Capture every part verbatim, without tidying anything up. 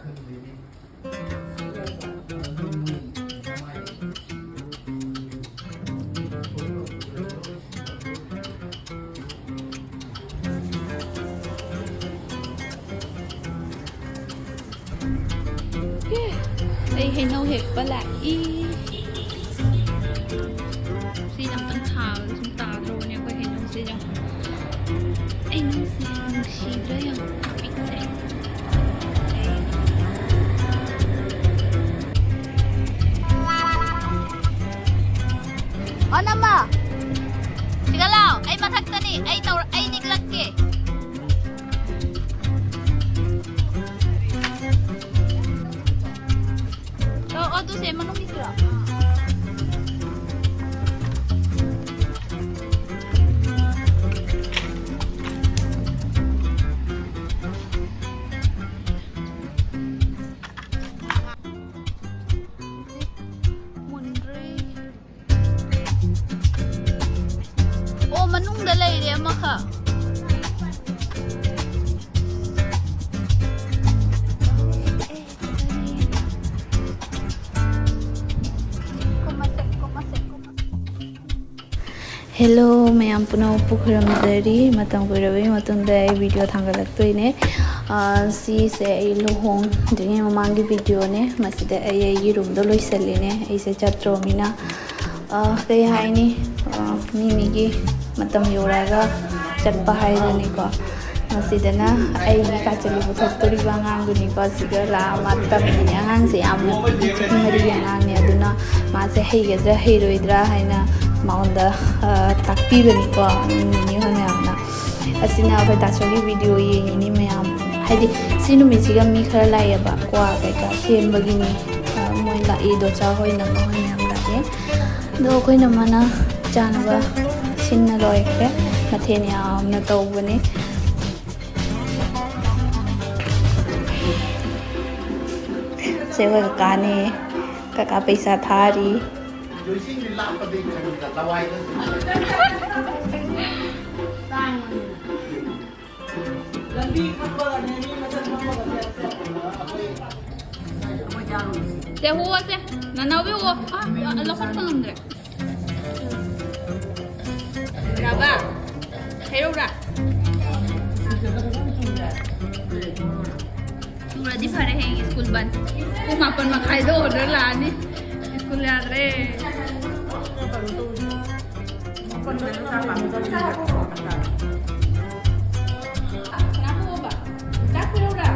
ꯈꯪꯗꯦꯅꯦ꯫ ꯑꯩ ꯍꯩꯅꯧ ꯍꯦꯛꯄ ꯂꯥꯛꯏ꯫ ꯁꯤꯅ ꯑꯝꯇꯪ ꯊꯥꯕꯗ ꯁꯨꯝ ꯇꯥꯗ꯭ꯔꯣꯕꯅꯦ ꯑꯩꯈꯣꯏ ꯍꯩꯅꯧꯁꯦ ꯌꯦꯡꯉꯣ꯫ ꯑꯩ ꯅꯪꯁꯦ ꯅꯨꯡꯁꯤꯗ꯭ꯔꯥ ꯌꯦꯡꯉꯣ, ꯄꯤꯛꯁꯦ꯫ ꯑꯣ, ꯅꯝꯃ꯫ ꯁꯤꯗ ꯂꯥꯛꯑꯣ꯫ ꯑꯩ ꯃꯊꯛꯇꯅꯤ꯫ ꯑꯩ ꯇꯧꯔ-, ꯑꯩ ꯅꯤꯛꯂꯛꯀꯦ꯫ ꯑꯣ, ꯑꯣ, ꯑꯗꯨꯁꯦ ꯃꯅꯨꯡꯒꯤꯁꯤꯔꯣ? ꯃꯨꯟꯗ꯭ꯔꯤ꯫ ꯑꯣ, ꯃꯅꯨꯡꯗ ꯂꯩꯔꯦ ꯑꯃꯈꯛ꯫ ꯍꯦꯜꯂꯣ ꯃꯌꯥꯝ ꯄꯨꯝꯅꯃꯛꯄꯨ ꯈꯨꯔꯨꯝꯖꯔꯤ꯫ ꯃꯇꯝ ꯀꯨꯏꯔꯕꯒꯤ ꯃꯇꯨꯡꯗ ꯑꯩ ꯚꯤꯗꯤꯑꯣ ꯊꯥꯡꯒꯠꯂꯛꯇꯣꯏꯅꯦ꯫ ꯑꯥ, ꯁꯤꯁꯦ ꯑꯩ ꯂꯨꯍꯣꯡꯗ꯭ꯔꯤꯉꯩ ꯃꯃꯥꯡꯒꯤ ꯚꯤꯗꯤꯑꯣꯅꯦ꯫ ꯃꯁꯤꯗ ꯑꯩ ꯑꯩꯒꯤ ꯔꯨꯝꯗꯣ ꯂꯣꯏꯁꯤꯜꯂꯤꯅꯦ꯫ ꯑꯩꯁꯦ ꯆꯠꯇ꯭ꯔꯣꯃꯤꯅ, ꯑꯥ, ꯀꯩ ꯍꯥꯏꯅꯤ, ꯑꯥ, ꯃꯤ ꯃꯤꯒꯤ ꯃꯇꯝ ꯌꯧꯔꯛꯑꯒ ꯆꯠꯄ ꯍꯥꯏꯗꯨꯅꯤꯀꯣ꯫ ꯃꯁꯤꯗꯅ ꯑꯩꯒꯤ ꯀꯥꯆꯤꯟ ꯄꯨꯊꯣꯛꯇꯣꯔꯤꯕ ꯑꯉꯥꯡꯗꯨꯅꯤꯀꯣ꯫ ꯁꯤꯒ ꯂꯥꯛꯑ ꯃꯥ ꯇꯝꯃꯤꯅꯦ꯫ ꯑꯉꯥꯡꯁꯦ ꯌꯥꯝ ꯃꯣꯠꯄꯤꯅꯦ, ꯆꯍꯤ ꯃꯔꯤꯒꯤ ꯑꯉꯥꯡꯅꯦ꯫ ꯑꯗꯨꯅ ꯃꯥꯁꯦ ꯍꯩꯒꯗ꯭ꯔꯥ ꯍꯩꯔꯣꯏꯗ꯭ꯔꯥ ꯍꯥꯏꯅ ꯃꯉꯣꯟꯗ, ꯑ, ꯇꯥꯛꯄꯤꯕꯅꯤꯀꯣ, ꯅꯤꯅꯦ ꯍꯣꯏ ꯃꯌꯥꯝꯅ꯫ ꯑꯁꯤꯅ ꯑꯩꯈꯣꯏ ꯗꯥꯆꯧꯒꯤ ꯚꯤꯗꯤꯑꯣ ꯌꯦꯡꯉꯤꯅꯤ ꯃꯌꯥꯝ꯫ ꯍꯥꯏꯗꯤ ꯁꯤ ꯅꯨꯃꯤꯠꯁꯤꯒ ꯃꯤ ꯈꯔ ꯂꯥꯛꯑꯦꯕ, ꯀ꯭ꯋꯥ ꯀꯩꯀꯥ ꯁꯦꯝꯕꯒꯤꯅꯤ꯫ ꯑ, ꯃꯣꯏ ꯂꯥꯛꯏ, ꯗꯣꯆꯥ ꯍꯣꯏ, ꯅꯝꯃ ꯍꯣꯏ ꯃꯌꯥꯝ ꯂꯥꯛꯑꯦ꯫ ꯑꯗꯣ ꯑꯩꯈꯣꯏ ꯅꯝꯃꯅ ꯆꯥꯅꯕ ꯁꯤꯟꯅ ꯂꯣꯏꯈ꯭ꯔꯦ꯫ ꯃꯊꯦꯜ ꯌꯥꯝꯅ ꯇꯧꯕꯅꯦ꯫ ꯁꯦ ꯑꯩꯈꯣꯏ ꯀꯀꯥꯅꯦ꯫ ꯀꯀꯥ ꯄꯩꯁꯥ ꯊꯥꯔꯤ꯫ ꯂꯝꯕꯤ ꯈꯪꯕꯒꯅꯦ, ꯃꯤ ꯃꯁꯛ ꯈꯪꯕꯒꯅꯦ꯫ ꯁꯦ, ꯍꯣꯁꯦ꯫ ꯅꯅꯥꯎꯕꯤ, ꯍꯣ꯫ ꯑ, ꯑ, ꯂꯧꯈꯠꯄ ꯉꯝꯗ꯭ꯔꯦ꯫ ꯔꯥꯕꯥ, ꯍꯩꯔꯧꯔꯥ? ꯆꯨꯔꯗꯤ ꯐꯔꯦ, ꯍꯌꯦꯡ ꯁ꯭ꯀꯨꯜ ꯕꯟ꯫ ꯄꯨꯡ ꯃꯥꯄꯟ ꯃꯈꯥꯏꯗ ꯑꯣꯔꯗꯔ ꯂꯥꯛꯑꯅꯤ꯫ ꯁ꯭ꯀꯨꯜ ꯌꯥꯗ꯭ꯔꯦ꯫ ꯀꯅꯥ ꯄꯨꯔꯛꯑꯣꯕ? ꯆꯥꯛ ꯄꯨꯔꯛꯎꯔꯥ?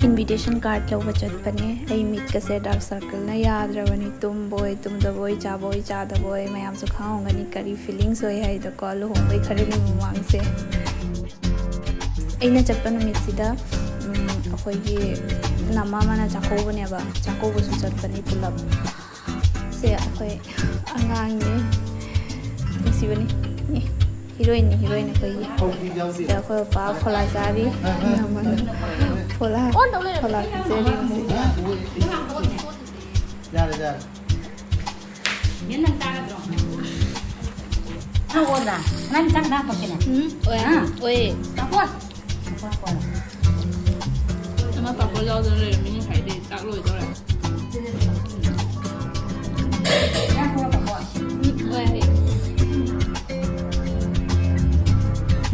Invitation card ꯂꯧꯕ ꯆꯠꯄꯅꯦ꯫ ꯑꯩ ꯃꯤꯠꯀꯁꯦ dark circleꯅ ꯌꯥꯗ꯭ꯔꯕꯅꯤ꯫ ꯇꯨꯝꯕꯣꯏ ꯇꯨꯝꯗꯕꯣꯏ, ꯆꯥꯕꯣꯏ ꯆꯥꯗꯕꯣꯏ, ꯃꯌꯥꯝꯁꯨ ꯈꯪꯉꯝꯒꯅꯤ ꯀꯔꯤ feelings ꯑꯣꯏ ꯍꯥꯏꯗꯣꯀꯣ, ꯂꯨꯍꯣꯡꯕꯩ ꯈꯔꯅꯤ ꯃꯃꯥꯡꯁꯦ꯫ ꯑꯩꯅ ꯆꯠꯄ ꯅꯨꯃꯤꯠꯁꯤꯗ, ꯎꯝ, ꯑꯩꯈꯣꯏꯒꯤ ꯅꯝꯃ ꯑꯃꯅ ꯆꯥꯛꯀꯧꯕꯅꯦꯕ, ꯆꯥꯛꯀꯧꯕꯁꯨ ꯆꯠꯄꯅꯤ ꯄꯨꯂꯞ꯫ ꯁꯦ ꯑꯩꯈꯣꯏ ꯑꯉꯥꯡꯅꯦ, ꯅꯨꯡꯁꯤꯕꯅꯤ꯫ ꯑꯦ, heroineꯅꯤ, heroine ꯑꯩꯈꯣꯏꯒꯤ꯫ ꯁꯤꯗ ꯑꯩꯈꯣꯏ ꯄꯄꯥ ꯐꯣꯂꯥ ꯆꯥꯔꯤ, ꯅꯝꯃꯅ ꯐꯣꯂꯥ, ꯐꯣꯂꯥ ꯄꯤꯖꯔꯤ ꯍꯧꯖꯤꯛ꯫ ꯌꯥꯔꯦ, ꯌꯥꯔꯦ꯫ ꯅꯪ ꯆꯥꯛ ꯂꯥꯝꯃꯛꯄ ꯀꯩꯅꯣ? ꯎꯝ, ꯑꯣꯏ, ꯑꯥ꯫ ꯑꯣꯏ꯫ ꯄꯥꯐꯣꯔ? ꯄꯥꯐꯣꯔ ꯄꯣꯔꯛꯑꯣ꯫ ꯑꯃ ꯄꯥꯐꯣꯔ ꯌꯥꯎꯗꯅ ꯂꯩꯔꯝꯃꯤ ꯉꯁꯥꯏꯗꯩ, ꯆꯥꯛ ꯂꯣꯏꯗꯧꯔꯦ꯫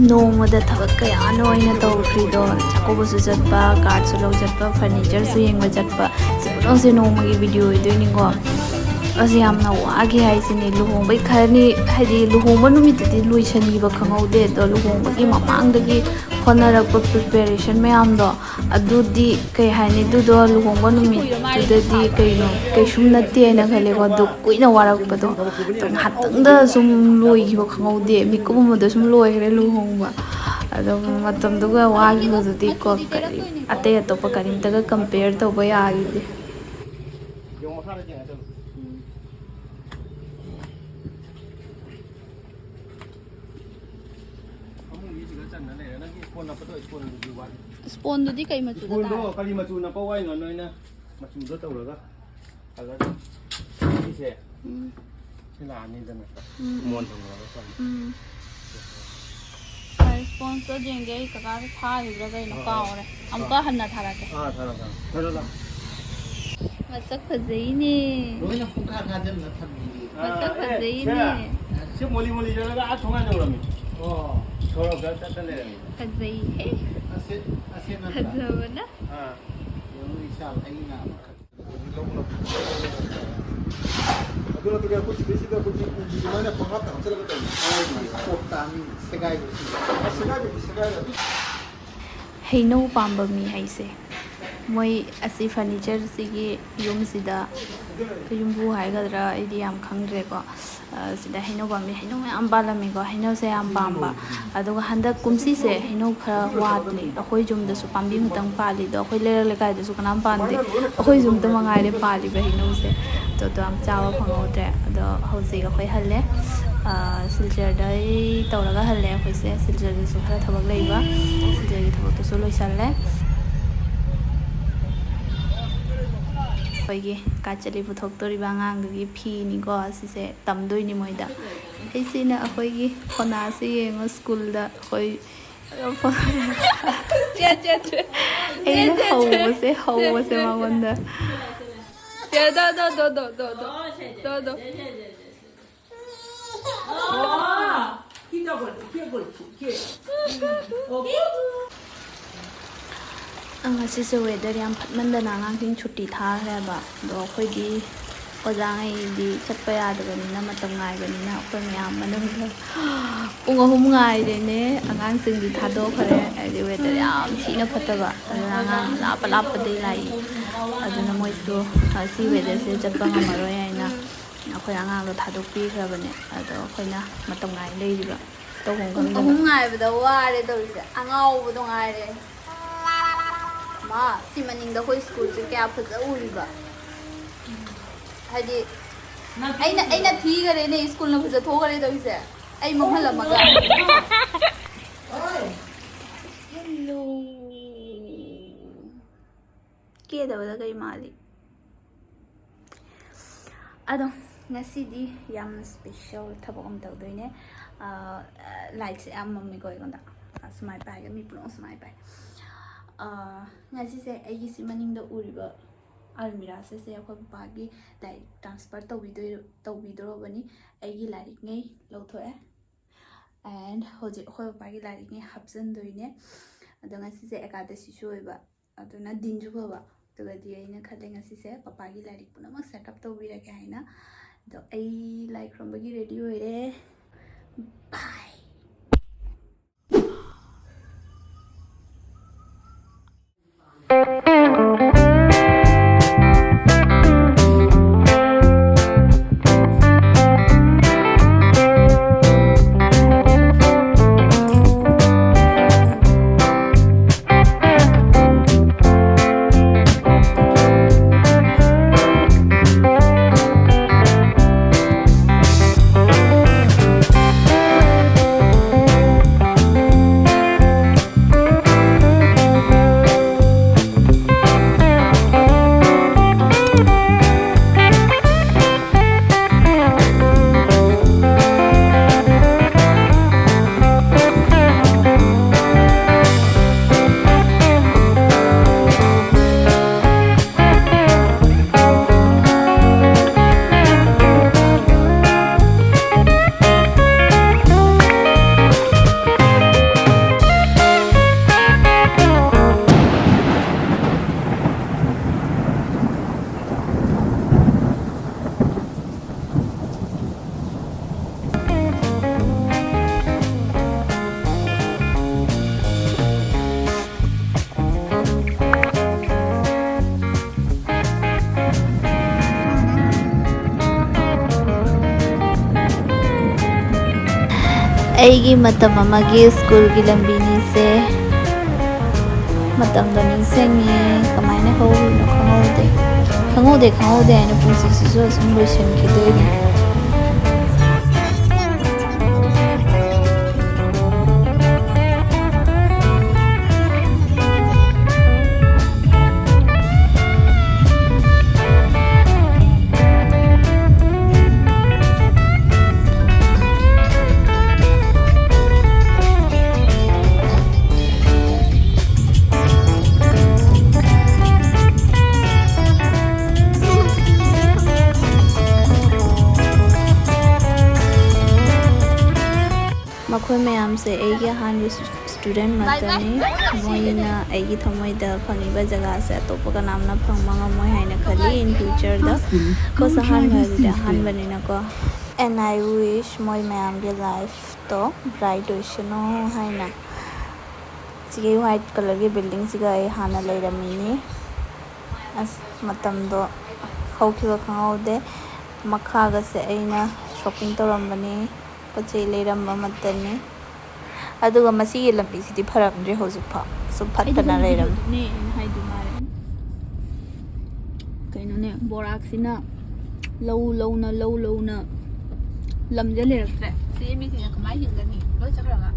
ꯅꯣꯡꯃꯗ ꯊꯕꯛ ꯀꯌꯥꯅꯣ ꯑꯩꯅ ꯇꯧꯈ꯭ꯔꯤꯗꯣ꯫ ꯆꯥꯛꯀꯧꯕꯁꯨ ꯆꯠꯄ, cardꯁꯨ ꯂꯧ ꯆꯠꯄ, furnitureꯁꯨ ꯌꯦꯡꯕ ꯆꯠꯄ, ꯁꯤ ꯄꯨꯝꯅꯃꯛꯁꯦ ꯅꯣꯡꯃꯒꯤ video ꯑꯣꯏꯗꯣꯏꯅꯤꯀꯣ꯫ ꯑꯁ, ꯌꯥꯝꯅ ꯋꯥꯈꯤ ꯍꯥꯏꯁꯤꯅꯤ꯫ ꯂꯨꯍꯣꯡꯕꯩ ꯈꯔꯅꯤ, ꯍꯥꯏꯗꯤ ꯂꯨꯍꯣꯡꯕ ꯅꯨꯃꯤꯠꯇꯨꯗꯤ ꯂꯣꯏꯁꯤꯟꯈꯤꯕ ꯈꯪꯍꯧꯗꯦ꯫ ꯑꯗꯣ ꯂꯨꯍꯣꯡꯕꯒꯤ ꯃꯃꯥꯡꯗꯒꯤ ꯍꯣꯠꯅꯔꯛꯄ preparation ꯃꯌꯥꯝꯗꯣ, ꯑꯗꯨꯗꯤ ꯀꯩ ꯍꯥꯏꯅꯤ, ꯑꯗꯨꯗꯣ ꯂꯨꯍꯣꯡꯕ ꯅꯨꯃꯤꯠꯇꯨꯗꯗꯤ ꯀꯩꯅꯣ, ꯀꯩꯁꯨꯝ ꯅꯠꯇꯦ ꯍꯥꯏꯅ ꯈꯜꯂꯦꯀꯣ꯫ ꯑꯗꯨ ꯀꯨꯏꯅ ꯋꯥꯔꯛꯄꯗꯣ, ꯑꯗꯣ ꯉꯥꯏꯍꯥꯛꯇꯪꯗ ꯁꯨꯝ ꯂꯣꯏꯈꯤꯕ ꯈꯪꯍꯧꯗꯦ꯫ ꯃꯤꯀꯨꯞ ꯑꯃꯗ ꯁꯨꯝ ꯂꯣꯏꯈ꯭ꯔꯦ ꯂꯨꯍꯣꯡꯕ꯫ ꯑꯗꯣ ꯃꯇꯝꯗꯨꯒ ꯋꯥꯈꯤꯕꯗꯨꯗꯤꯀꯣ, ꯀꯔꯤ, ꯑꯇꯩ ꯑꯇꯣꯞꯄ ꯀꯔꯤꯝꯇꯒ compare ꯇꯧꯕ ꯌꯥꯈꯤꯗꯦ꯫ ꯌꯦꯡꯉꯣ, ꯃꯈꯥꯗ ꯌꯦꯡꯉ ꯆꯠꯂꯨ꯫ ꯎꯝ꯫ ꯁꯤꯒ ꯆꯟꯅ ꯂꯩꯔꯦ꯫ ꯅꯪꯒꯤ ꯁ꯭ꯄꯣꯟ ꯅꯞꯄꯗꯣ, ꯁ꯭ꯄꯣꯟꯗꯨꯗꯤ ꯋꯥꯠꯂꯤ꯫ ꯁ꯭ꯄꯣꯟꯗꯨꯗꯤ ꯀꯩ ꯃꯆꯨꯗ ꯁ꯭ꯄꯣꯟꯗꯣ ꯇꯥꯏ? ꯀꯔꯤ ꯃꯆꯨ ꯅꯞꯄ ꯍꯥꯏꯅꯣ? ꯅꯣꯏꯅ ꯃꯆꯨꯗꯣ ꯇꯧꯔꯒ ꯀꯂꯔꯗꯣ꯫ ꯁꯤꯁꯦ꯫ ꯎꯝ꯫ ꯁꯤ ꯂꯥꯛꯑꯅꯤꯗꯅ꯫ ꯎꯝ꯫ ꯃꯣꯟ ꯊꯝꯅꯕ ꯆꯪꯉꯦ꯫ ꯎꯝ꯫ ꯁꯥꯏ ꯁ꯭ꯄꯣꯟꯁꯇꯣ ꯌꯦꯡꯒꯦ ꯑꯩ ꯀꯀꯥꯗ ꯊꯥꯈꯤꯕ꯭ꯔꯥ ꯀꯩꯅꯣ ꯑꯥ, ꯀꯥꯎꯔꯦ꯫ ꯑꯃꯨꯛꯀ ꯑꯥ꯫ ꯍꯟꯅ ꯊꯥꯔꯛꯀꯦ꯫ ꯑꯥ, ꯊꯥꯔꯣ, ꯊꯥꯔꯣ꯫ ꯊꯥꯔꯣ, ꯂꯥꯎ꯫ ꯃꯁꯛ ꯐꯖꯩꯅꯦ꯫ ꯂꯣꯏꯅ ꯄꯨꯡꯈꯥ ꯈꯥꯖꯤꯜꯂ ꯊꯝꯃꯤꯌꯦ꯫ ꯃꯁꯛ ꯑꯥ, ꯑꯦ, ꯐꯖꯩꯅꯦ꯫ ꯁꯦ, ꯁꯤ ꯃꯣꯂꯤ ꯃꯣꯂꯤ ꯆꯠꯂꯒ ꯑꯥ ꯊꯣꯡꯒꯥꯟ ꯌꯧꯔꯝꯃꯤ꯫ ꯑꯣ꯫ ꯁꯣꯔꯣꯛꯇ ꯆꯠꯇ ꯂꯩꯔꯝꯃꯤ꯫ ꯐꯖꯩꯍꯦ꯫ ꯑꯁꯦ-, ꯑꯁꯦ ꯅꯠꯇ꯭ꯔꯥ? ꯐꯖꯕꯅ꯫ ꯑꯥ꯫ ꯌꯦꯡꯉꯨ, ꯏꯆꯥ ꯑꯩꯅ ꯑꯃꯈꯛ꯫ ꯑꯗꯨ ꯅꯠꯇ꯭ꯔꯒ ꯑꯩꯈꯣꯏ ꯁꯤꯗꯩꯁꯤꯗ ꯑꯩꯈꯣꯏꯒꯤ ꯎꯒꯤ ꯑꯗꯨꯃꯥꯏꯅ ꯄꯪꯍꯥꯞꯇ ꯍꯥꯞꯆꯜꯂꯒ ꯇꯧꯕ꯫ ꯄꯣꯞ ꯇꯥꯅꯤ, ꯁꯦꯒꯥꯏꯕꯁꯤ꯫ ꯑꯁ, ꯁꯦꯒꯥꯏꯕꯗꯤ ꯁꯦꯒꯥꯏꯔꯦ ꯑꯗꯨ꯫ ꯍꯩꯅꯧ ꯄꯥꯝꯕ ꯃꯤ ꯍꯥꯏꯁꯦ ꯃꯣꯏ ꯑꯁꯤ ꯐꯔꯅꯤꯆꯔꯁꯤꯒꯤ ꯌꯨꯝꯁꯤꯗ ꯌꯨꯝꯕꯨ ꯍꯥꯏꯒꯗ꯭ꯔꯥ ꯑꯩꯗꯤ ꯌꯥꯝ ꯈꯪꯗ꯭ꯔꯦꯀꯣ꯫ ꯑ, ꯁꯤꯗ ꯍꯩꯅꯧ ꯄꯥꯝꯕꯤ, ꯍꯩꯅꯧ ꯃꯌꯥꯝ ꯄꯥꯜꯂꯝꯃꯤꯀꯣ꯫ ꯍꯩꯅꯧꯁꯦ ꯌꯥꯝ ꯄꯥꯝꯕ꯫ ꯑꯗꯨꯒ ꯍꯟꯗꯛ ꯀꯨꯝꯁꯤꯁꯦ ꯍꯩꯅꯧ ꯈꯔ ꯋꯥꯠꯂꯤ꯫ ꯑꯩꯈꯣꯏ ꯌꯨꯝꯗꯁꯨ ꯄꯥꯝꯕꯤ ꯑꯃꯇꯪ ꯄꯥꯜꯂꯤꯗꯣ, ꯑꯩꯈꯣꯏ ꯂꯩꯔꯛ ꯂꯩꯀꯥꯏꯗꯁꯨ ꯀꯅꯥꯝ ꯄꯥꯟꯗꯦ꯫ ꯑꯩꯈꯣꯏ ꯌꯨꯝꯗ ꯃꯉꯥꯏꯔꯦ ꯄꯥꯜꯂꯤꯕ ꯍꯩꯅꯧꯁꯦ꯫ ꯑꯗꯣ ꯑꯗꯨ ꯌꯥꯝ ꯆꯥꯕ ꯐꯪꯍꯧꯗ꯭ꯔꯦ꯫ ꯑꯗꯣ ꯍꯧꯖꯤꯛ ꯑꯩꯈꯣꯏ ꯍꯜꯂꯦ꯫ ꯑ, ꯁꯤꯜꯆꯔꯗꯩ ꯇꯧꯔꯒ ꯍꯜꯂꯦ ꯑꯩꯈꯣꯏꯁꯦ꯫ ꯁꯤꯜꯆꯔꯗꯁꯨ ꯈꯔ ꯊꯕꯛ ꯂꯩꯕ꯫ ꯁꯤꯜꯆꯔꯒꯤ ꯊꯕꯛꯇꯨꯁꯨ ꯂꯣꯏꯁꯜꯂꯦ꯫ ꯑꯩꯈꯣꯏꯒꯤ ꯀꯥꯆꯂꯤ ꯄꯨꯊꯣꯛꯇꯣꯔꯤꯕ ꯑꯉꯥꯡꯗꯨꯒꯤ ꯐꯤꯅꯤꯀꯣ ꯁꯤꯁꯦ꯫ ꯇꯝꯗꯣꯏꯅꯤ ꯃꯣꯏꯗ꯫ ꯑꯩꯁꯤꯅ ꯑꯩꯈꯣꯏꯒꯤ ꯈꯣꯅꯥꯁꯦ ꯌꯦꯡꯉꯣ, ꯁ꯭ꯀꯨꯜꯗ ꯑꯩꯈꯣꯏ ꯑꯩꯅ ꯍꯧꯕꯁꯦ, ꯍꯧꯕꯁꯦ ꯃꯉꯣꯟꯗ꯫ ꯉꯁꯤꯁꯦ ꯋꯦꯗꯔ ꯌꯥꯝ ꯐꯠꯃꯟꯗꯅ ꯑꯉꯥꯡꯁꯤꯡ ꯁꯨꯇꯤ ꯊꯥꯈ꯭ꯔꯦꯕ꯫ ꯑꯗꯣ ꯑꯩꯈꯣꯏꯗꯤ ꯑꯣꯖꯥꯉꯩꯗꯤ ꯆꯠꯄ ꯌꯥꯗꯕꯅꯤꯅ, ꯃꯇꯝ ꯉꯥꯏꯕꯅꯤꯅ ꯑꯩꯈꯣꯏ ꯃꯌꯥꯝ ꯃꯅꯨꯡꯗ ꯄꯨꯡ ꯑꯍꯨꯝ ꯉꯥꯏꯔꯦꯅꯦ꯫ ꯑꯉꯥꯡꯁꯤꯡꯗꯤ ꯊꯥꯗꯣꯛꯈ꯭ꯔꯦ, ꯍꯥꯏꯗꯤ ꯋꯦꯗꯔ ꯌꯥꯝ ꯊꯤꯅ ꯐꯠꯇꯕ꯫ ꯑꯗꯨꯅ ꯑꯉꯥꯡ ꯂꯥꯞꯄ ꯂꯥꯞꯄꯗꯩ ꯂꯥꯛꯏ꯫ ꯑꯗꯨꯅ ꯃꯣꯏꯁꯨ ꯉꯁꯤ ꯋꯦꯗꯔꯁꯦ ꯆꯠꯄ ꯉꯝꯃꯔꯣꯏ ꯍꯥꯏꯅ ꯑꯩꯈꯣꯏ ꯑꯉꯥꯡꯗꯣ ꯊꯥꯗꯣꯛꯄꯤꯈ꯭ꯔꯕꯅꯦ꯫ ꯑꯗꯣ ꯑꯩꯈꯣꯏꯅ ꯃꯇꯝ ꯉꯥꯏ ꯂꯩꯔꯤꯕ꯫ ꯇꯧꯐꯝ ꯄꯨꯡ ꯈꯪꯗꯅ꯫ ꯑꯍꯨꯝ ꯉꯥꯏꯕꯗ ꯋꯥꯔꯦ ꯇꯧꯔꯤꯁꯦ꯫ ꯑꯉꯥꯎꯕꯗꯣ ꯉꯥꯏꯔꯦ꯫ ꯃꯥ, ꯁꯤ ꯃꯅꯤꯡꯗ ꯑꯩꯈꯣꯏ ꯁ꯭ꯀꯨꯜꯁꯦ ꯀꯌꯥ ꯐꯖ ꯎꯔꯤꯕ꯫ ꯍꯥꯏꯗꯤ, ꯑꯩꯅ, ꯑꯩꯅ ꯊꯤꯈꯔꯦꯅꯦ, ꯁ꯭ꯀꯨꯜꯅ ꯐꯖ ꯊꯣꯛꯈꯔꯦ ꯇꯧꯔꯤꯁꯦ꯫ ꯑꯩ ꯃꯝꯍꯜꯂꯝꯃꯒ꯫ ꯍꯜꯂꯣ꯫ ꯀꯦꯗꯕꯗ ꯀꯩ ꯃꯥꯜꯂꯤ? ꯑꯗꯣ ꯉꯁꯤꯗꯤ ꯌꯥꯝꯅ special ꯊꯕꯛ ꯑꯃ ꯇꯧꯗꯣꯏꯅꯦ꯫ ꯑꯥ, lightꯁꯦ ꯌꯥꯝ ꯃꯝꯃꯤꯀꯣ ꯑꯩꯉꯣꯟꯗ꯫ ꯑꯥ, ꯁꯨꯃꯥꯏꯅ ꯄꯥꯏꯒꯦ, ꯃꯤ ꯄꯨꯝꯅꯃꯛ ꯁꯨꯃꯥꯏꯅ ꯄꯥꯏ꯫ ꯑꯥ, ꯉꯁꯤꯁꯦ ꯑꯩꯒꯤ ꯁꯤ ꯃꯅꯤꯡꯗ ꯎꯔꯤꯕ ꯑꯜꯃꯤꯔꯥꯁꯤꯁꯦ ꯑꯩꯈꯣꯏ ꯄꯄꯥꯒꯤ ꯂꯥꯏꯔꯤꯛ transfer ꯇꯧꯕꯤꯗꯣꯏ-, ꯇꯧꯕꯤꯗꯣꯔꯕꯅꯤ꯫ ꯑꯩꯒꯤ ꯂꯥꯏꯔꯤꯛꯉꯩ ꯂꯧꯊꯣꯛꯑꯦ꯫ And ꯍꯧꯖꯤꯛ ꯑꯩꯈꯣꯏ ꯄꯄꯥꯒꯤ ꯂꯥꯏꯔꯤꯛꯉꯩ ꯍꯥꯞꯆꯤꯟꯗꯣꯏꯅꯦ꯫ ꯑꯗꯣ ꯉꯁꯤꯁꯦ ꯑꯦꯀꯥꯗꯁꯤꯁꯨ ꯑꯣꯏꯕ, ꯑꯗꯨꯅ ꯗꯤꯟꯁꯨ ꯐꯕ꯫ ꯑꯗꯨꯒꯗꯤ ꯑꯩꯅ ꯈꯜꯂꯦ ꯉꯁꯤꯁꯦ ꯄꯄꯥꯒꯤ ꯂꯥꯏꯔꯤꯛ ꯄꯨꯝꯅꯃꯛ set up ꯇꯧꯕꯤꯔꯒꯦ ꯍꯥꯏꯅ꯫ ꯑꯗꯣ ꯑꯩ ꯂꯥꯏ ꯈꯨꯔꯨꯝꯕꯒꯤ ready ꯑꯣꯏꯔꯦ꯫ Bye꯫ ꯑꯩꯒꯤ ꯃꯇꯝ ꯑꯃꯒꯤ ꯁ꯭ꯀꯨꯜꯒꯤ ꯂꯝꯕꯤꯅꯤꯁꯦ꯫ ꯃꯇꯝꯗꯣ ꯅꯤꯡꯁꯤꯡꯉꯦ, ꯀꯃꯥꯏꯅ ꯍꯧꯔꯤꯅꯣ ꯈꯪꯍꯧꯗꯦ꯫ ꯈꯪꯍꯧꯗꯦ, ꯈꯪꯍꯧꯗꯦ ꯍꯥꯏꯅ ꯄꯨꯟꯁꯤꯁꯤꯁꯨ ꯑꯁꯨꯝ ꯂꯣꯏꯁꯤꯟꯈꯤꯗꯣꯏꯅꯦ꯫ ꯃꯈꯣꯏ ꯃꯌꯥꯝꯁꯦ ꯑꯩꯒꯤ ꯑꯍꯥꯟꯕ ꯁ꯭ꯇꯨꯗꯦꯟ ꯃꯛꯇꯅꯤ꯫ ꯃꯣꯏꯅ ꯑꯩꯒꯤ ꯊꯃꯣꯏꯗ ꯐꯪꯉꯤꯕ ꯖꯒꯥꯁꯦ ꯑꯇꯣꯞꯄ ꯀꯅꯥꯝꯅ ꯐꯪꯕ ꯉꯝꯃꯣꯏ ꯍꯥꯏꯅ ꯈꯜꯂꯤ꯫ In future ꯗ ꯀꯣꯁ ꯑꯍꯥꯟꯕ ꯍꯥꯏꯕꯗꯤ ꯑꯍꯥꯟꯕꯅꯤꯅꯀꯣ꯫ And I wish ꯃꯣꯏ ꯃꯌꯥꯝꯒꯤ ꯂꯥꯏꯐꯇꯣ ꯕ꯭ꯔꯥꯏꯠ ꯑꯣꯏꯁꯅꯨ ꯍꯥꯏꯅ꯫ ꯁꯤꯒꯤ ꯋꯥꯏꯠ ꯀꯂꯔꯒꯤ ꯕꯤꯜꯗꯤꯡꯁꯤꯒ ꯑꯩ ꯍꯥꯟꯅ ꯂꯩꯔꯝꯃꯤꯅꯤ꯫ ꯑꯁ, ꯃꯇꯝꯗꯣ ꯍꯧꯈꯤꯕ ꯈꯪꯍꯧꯗꯦ꯫ ꯃꯈꯥꯒꯁꯦ ꯑꯩꯅ ꯁꯣꯞꯄꯤꯡ ꯇꯧꯔꯝꯕꯅꯤ꯫ ꯄꯣꯠ ꯆꯩ ꯂꯩꯔꯝꯕ ꯃꯇꯝꯅꯤ꯫ ꯑꯗꯨꯒ ꯃꯁꯤꯒꯤ ꯂꯝꯕꯤꯁꯤꯗꯤ ꯐꯔꯝꯗ꯭ꯔꯦ ꯍꯧꯖꯤꯛꯐꯥꯎ꯫ ꯁꯨꯝ ꯐꯠꯇꯅ ꯂꯩꯔꯝꯃꯤ꯫ ꯑꯗꯨꯅꯦ ꯑꯩꯅ ꯍꯥꯏꯗꯣ ꯃꯥꯜꯂꯦ꯫ ꯀꯩꯅꯣꯅꯦ, ꯕꯣꯔꯥꯛꯁꯤꯅ ꯂꯧ ꯂꯧꯅ, ꯂꯧ ꯂꯧꯅ ꯂꯝꯁꯦ ꯂꯩꯔꯛꯇ꯭ꯔꯦ꯫ ꯁꯤꯗꯤ ꯃꯤꯁꯤꯡꯅ ꯀꯃꯥꯏꯅ ꯍꯤꯡꯒꯅꯤ? ꯂꯣꯏ ꯆꯠꯈ꯭ꯔꯒ꯫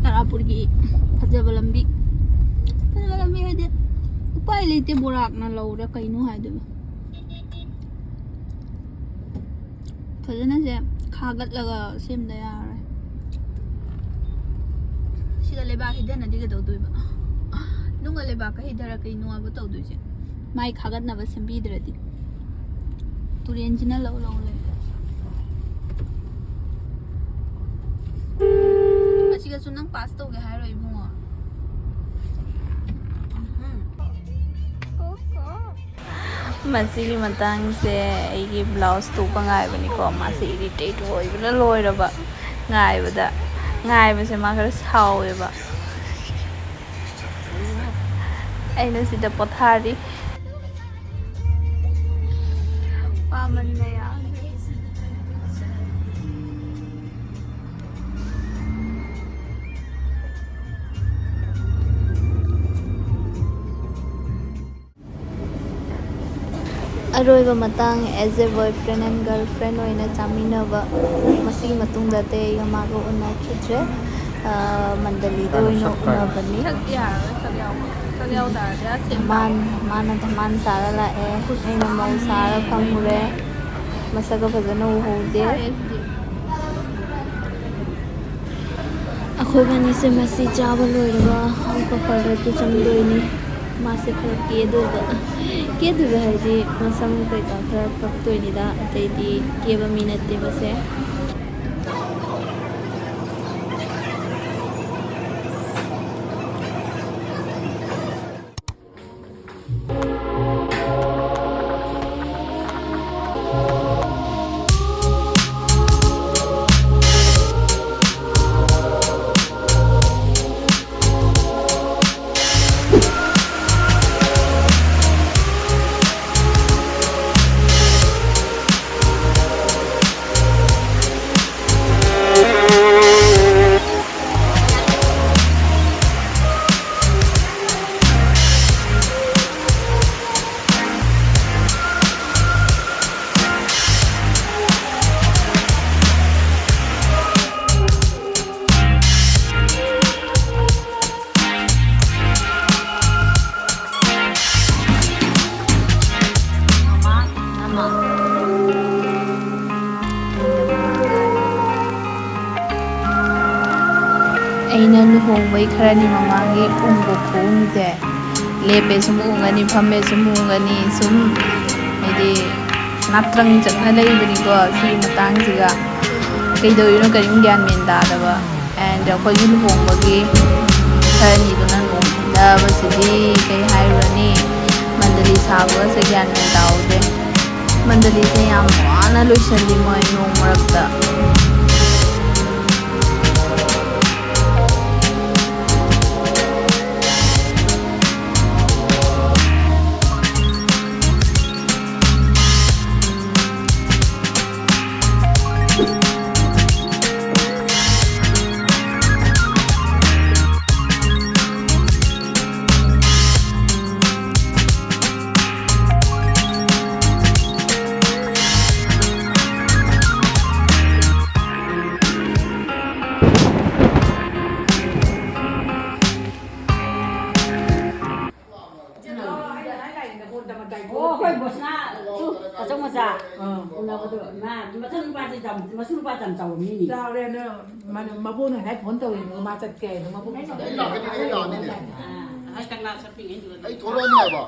ꯇꯔꯥꯄꯨꯔꯒꯤ ꯐꯖꯕ ꯂꯝꯕꯤ꯫ ꯐꯖꯕ ꯂꯝꯕꯤ ꯍꯥꯏꯗꯤ ꯎꯄꯥꯏ ꯂꯩꯇꯦ, ꯕꯣꯔꯥꯛꯅ ꯂꯧꯔꯦ, ꯀꯩꯅꯣ ꯍꯥꯏꯗꯣꯏꯕ? ꯐꯖꯅꯁꯦ ꯈꯥꯒꯠꯂꯒ ꯁꯦꯝꯗ ꯌꯥꯔꯣꯏ꯫ ꯁꯤꯒ ꯂꯩꯕꯥꯛ ꯍꯩꯗꯅꯗꯤ ꯀꯩꯗꯧꯗꯣꯏꯕ? ꯅꯨꯡꯒ ꯂꯩꯕꯥꯛꯀ ꯍꯩꯗꯔ ꯀꯩꯅꯣ ꯍꯥꯏꯕ ꯇꯧꯗꯣꯏꯁꯦ? ꯃꯥꯏ ꯈꯥꯒꯠꯅꯕ ꯁꯦꯝꯕꯤꯗ꯭ꯔꯗꯤ꯫ ꯇꯨꯔꯦꯟꯁꯤꯅ ꯂꯧ ꯂꯧ ꯂꯩꯔꯦ꯫ ꯑꯁꯤꯒꯁꯨ ꯅꯪ ꯄꯥꯁ ꯇꯧꯒꯦ ꯍꯥꯏꯔꯣ ꯏꯕꯨꯡꯉꯣ? ꯎꯝ꯫ ꯃꯁꯤꯒꯤ ꯃꯇꯥꯡꯁꯦ ꯑꯩꯒꯤ ꯕ꯭ꯂꯥꯎꯁ ꯇꯨꯕ ꯉꯥꯏꯕꯅꯤꯀꯣ꯫ ꯃꯥꯁꯦ ꯏꯔꯤꯇꯦꯠ ꯑꯣꯏꯕꯅ ꯂꯣꯏꯔꯕ ꯉꯥꯏꯕꯗ꯫ ꯉꯥꯏꯕꯁꯦ ꯃꯥ ꯈꯔ ꯁꯥꯎꯋꯦꯕ꯫ ꯑꯩꯅ ꯁꯤꯗ ꯄꯣꯊꯥꯔꯤ꯫ ꯄꯥꯃꯟꯅ ꯌꯥꯗ꯭ꯔꯦ꯫ ꯑꯔꯣꯏꯕ ꯃꯇꯥꯡ, as a boyfriend and girlfriend ꯑꯣꯏꯅ ꯆꯥꯃꯤꯟꯅꯕ꯫ ꯃꯁꯤꯒꯤ ꯃꯇꯨꯡꯗ ꯑꯇꯩ ꯑꯩꯒ ꯃꯥꯒ ꯎꯅꯈꯤꯗ꯭ꯔꯦ꯫ ꯑ, ꯃꯟꯗꯂꯤꯗ ꯑꯣꯏꯅ ꯎꯅꯕꯅꯤ꯫ ꯁꯛꯇꯤ ꯌꯥꯔꯔꯣꯏ, ꯁꯛ ꯌꯥꯎꯕ꯫ ꯁꯛ ꯌꯥꯎ ꯇꯥꯔꯗꯤ ꯑꯁ ꯁꯦꯝ ꯇꯥꯕ꯫ ꯃꯥꯟ-, ꯃꯥꯅ ꯙꯃꯥꯟ ꯁꯥꯔ ꯂꯥꯛꯑꯦ, ꯑꯩꯅ ꯃꯧ ꯁꯥꯔ ꯐꯪꯉꯨꯔꯦ꯫ ꯃꯁꯛꯀ ꯐꯖꯅ ꯎꯍꯧꯗꯦ꯫ ꯁꯥꯔꯦ ꯁꯤꯗꯤ꯫ ꯑꯩꯈꯣꯏꯕꯥꯅꯤꯁꯦ ꯃꯁꯤ ꯆꯥꯕ ꯂꯣꯏꯔꯒ ꯑꯃꯨꯛꯀ parlour ꯗ ꯆꯪꯗꯣꯏꯅꯤ꯫ ꯃꯥꯁꯦ ꯈꯔ ꯀꯦꯗꯣꯏꯕ꯫ ꯀꯦꯗꯣꯏꯕ ꯍꯥꯏꯗꯤ ꯃꯁꯝ ꯀꯩꯀꯥ ꯈꯔ ꯀꯛꯇꯣꯏꯅꯤꯗ, ꯑꯇꯩꯗꯤ ꯀꯦꯕ ꯃꯤ ꯅꯠꯇꯦ ꯃꯁꯦ꯫ ꯑꯩꯅ ꯂꯨꯍꯣꯡꯕꯩ ꯈꯔꯅꯤ ꯃꯃꯥꯡꯒꯤ ꯎꯪꯕ ꯈꯨꯎꯪꯁꯦ, ꯂꯦꯞꯄꯦ ꯁꯨꯝ ꯎꯪꯒꯅꯤ, ꯐꯝꯃꯦ ꯁꯨꯝ ꯎꯪꯒꯅꯤ, ꯁꯨꯝ ꯍꯥꯏꯗꯤ ꯉꯥꯛꯇ꯭ꯔꯪ ꯆꯠꯅ ꯂꯩꯕꯅꯤꯀꯣ ꯁꯤꯒꯤ ꯃꯇꯥꯡꯁꯤꯒ꯫ ꯀꯩꯗꯧꯔꯤꯅꯣ ꯀꯔꯤꯝ ꯒ꯭ꯌꯥꯟ ꯃꯦꯟ ꯇꯥꯗꯕ꯫ And ꯑꯩꯈꯣꯏꯒꯤ ꯂꯨꯍꯣꯡꯕꯒꯤ ꯈꯔꯅꯤꯗꯨꯅ ꯅꯣꯡ ꯍꯩꯊꯕꯁꯤꯗꯤ ꯀꯩ ꯍꯥꯏꯔꯨꯔꯅꯤ, ꯃꯟꯗꯂꯤ ꯁꯥꯕꯒꯁꯦ ꯒ꯭ꯌꯥꯟ ꯃꯦꯟ ꯇꯥꯍꯧꯗꯦ꯫ ꯃꯟꯗꯂꯤꯁꯦ ꯌꯥꯝ ꯋꯥꯅ ꯂꯣꯏꯁꯜꯂꯤ ꯃꯣꯏ ꯅꯣꯡ ꯃꯔꯛꯇ꯫ ꯑꯣ, ꯑꯩꯈꯣꯏ ꯕꯣꯁꯅꯥ ꯇꯨ, ꯑꯆꯧ ꯃꯆꯥ ꯎꯅꯕꯗꯣ, ꯃꯥ ꯃꯆꯥ ꯅꯨꯄꯥꯁꯦ ꯌꯥꯝ, ꯃꯁꯨ ꯅꯨꯄꯥꯁꯦ ꯌꯥꯝ ꯆꯥꯎꯔꯝꯃꯤꯅꯦ꯫ ꯆꯥꯎꯔꯦ, ꯑꯗꯨ ꯃꯥꯅ, ꯃꯕꯣꯛꯅ ꯉꯁꯥꯏ ꯐꯣꯟ ꯇꯧꯔꯤꯅꯦ, ꯃꯥ ꯆꯠꯀꯦ ꯍꯥꯏꯅ, ꯃꯕꯣꯛ ꯑꯩ ꯂꯥꯛꯀꯅꯤ, ꯑꯩ ꯂꯥꯛꯀꯅꯤ꯫ ꯑꯥ꯫ ꯉꯁꯥꯏ ꯀꯪꯂꯥ ꯆꯠꯄꯤꯉꯩꯗꯨꯗ ꯑꯩ ꯊꯣꯛꯂꯛꯑꯅꯤ ꯍꯥꯏꯕ꯫